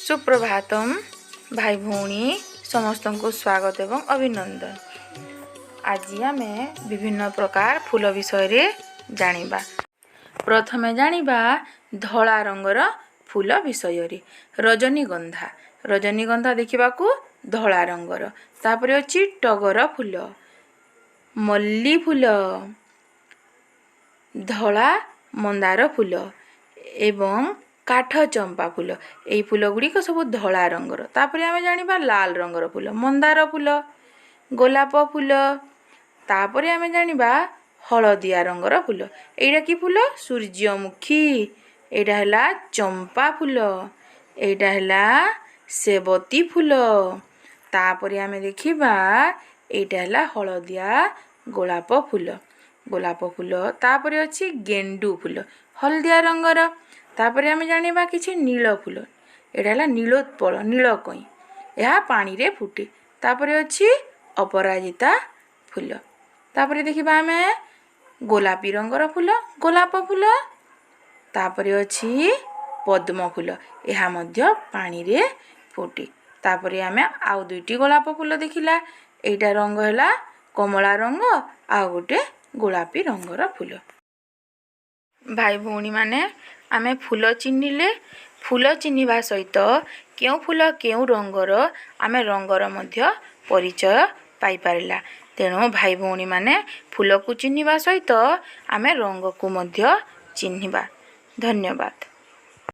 ସୁପ୍ରଭାତମ ଭାଇ ଭଉଣୀ, ସମସ୍ତଙ୍କୁ ସ୍ୱାଗତ ଏବଂ ଅଭିନନ୍ଦନ। ଆଜି ଆମେ ବିଭିନ୍ନ ପ୍ରକାର ଫୁଲ ବିଷୟରେ ଜାଣିବା। ପ୍ରଥମେ ଜାଣିବା ଧଳା ରଙ୍ଗର ଫୁଲ ବିଷୟରେ। ରଜନୀଗନ୍ଧା। ରଜନୀଗନ୍ଧା ଦେଖିବାକୁ ଧଳା ରଙ୍ଗର। ତାପରେ ଅଛି ଟଗର ଫୁଲ, ମଲ୍ଲି ଫୁଲ, ଧଳା ମନ୍ଦାର ଫୁଲ ଏବଂ କାଠ ଚମ୍ପା ଫୁଲ। ଏଇ ଫୁଲ ଗୁଡ଼ିକ ସବୁ ଧଳା ରଙ୍ଗର। ତାପରେ ଆମେ ଜାଣିବା ଲାଲ ରଙ୍ଗର ଫୁଲ: ମନ୍ଦାର ଫୁଲ, ଗୋଲାପ ଫୁଲ। ତାପରେ ଆମେ ଜାଣିବା ହଳଦିଆ ରଙ୍ଗର ଫୁଲ। ଏଇଟା କି ଫୁଲ? ସୂର୍ଯ୍ୟମୁଖୀ। ଏଇଟା ହେଲା ଚମ୍ପା ଫୁଲ। ଏଇଟା ହେଲା ସେବତୀ ଫୁଲ। ତାପରେ ଆମେ ଦେଖିବା, ଏଇଟା ହେଲା ହଳଦିଆ ଗୋଲାପ ଫୁଲ, ଗୋଲାପ ଫୁଲ। ତାପରେ ଅଛି ଗେଣ୍ଡୁ ଫୁଲ, ହଳଦିଆ ରଙ୍ଗର। ତାପରେ ଆମେ ଜାଣିବା କିଛି ନୀଳ ଫୁଲ। ଏଇଟା ହେଲା ନୀଳୋତ୍ପଳ, ନୀଳକଇଁ। ଏହା ପାଣିରେ ଫୁଟେ। ତାପରେ ଅଛି ଅପରାଜିତା ଫୁଲ। ତାପରେ ଦେଖିବା ଆମେ ଗୋଲାପୀ ରଙ୍ଗର ଫୁଲ, ଗୋଲାପ ଫୁଲ। ତାପରେ ଅଛି ପଦ୍ମ ଫୁଲ, ଏହା ମଧ୍ୟ ପାଣିରେ ଫୁଟେ। ତାପରେ ଆମେ ଆଉ ଦୁଇଟି ଗୋଲାପ ଫୁଲ ଦେଖିଲା। ଏଇଟା ରଙ୍ଗ ହେଲା କମଳା ରଙ୍ଗ, ଆଉ ଗୋଟେ ଗୋଲାପୀ ରଙ୍ଗର ଫୁଲ। ଭାଇ ଭଉଣୀମାନେ, ଆମେ ଫୁଲ ଚିହ୍ନିଲେ। ଫୁଲ ଚିହ୍ନିବା ସହିତ କେଉଁ ଫୁଲ କେଉଁ ରଙ୍ଗର, ଆମେ ରଙ୍ଗର ମଧ୍ୟ ପରିଚୟ ପାଇପାରିଲା। ତେଣୁ ଭାଇ ଭଉଣୀମାନେ, ଫୁଲକୁ ଚିହ୍ନିବା ସହିତ ଆମେ ରଙ୍ଗକୁ ମଧ୍ୟ ଚିହ୍ନିବା। ଧନ୍ୟବାଦ।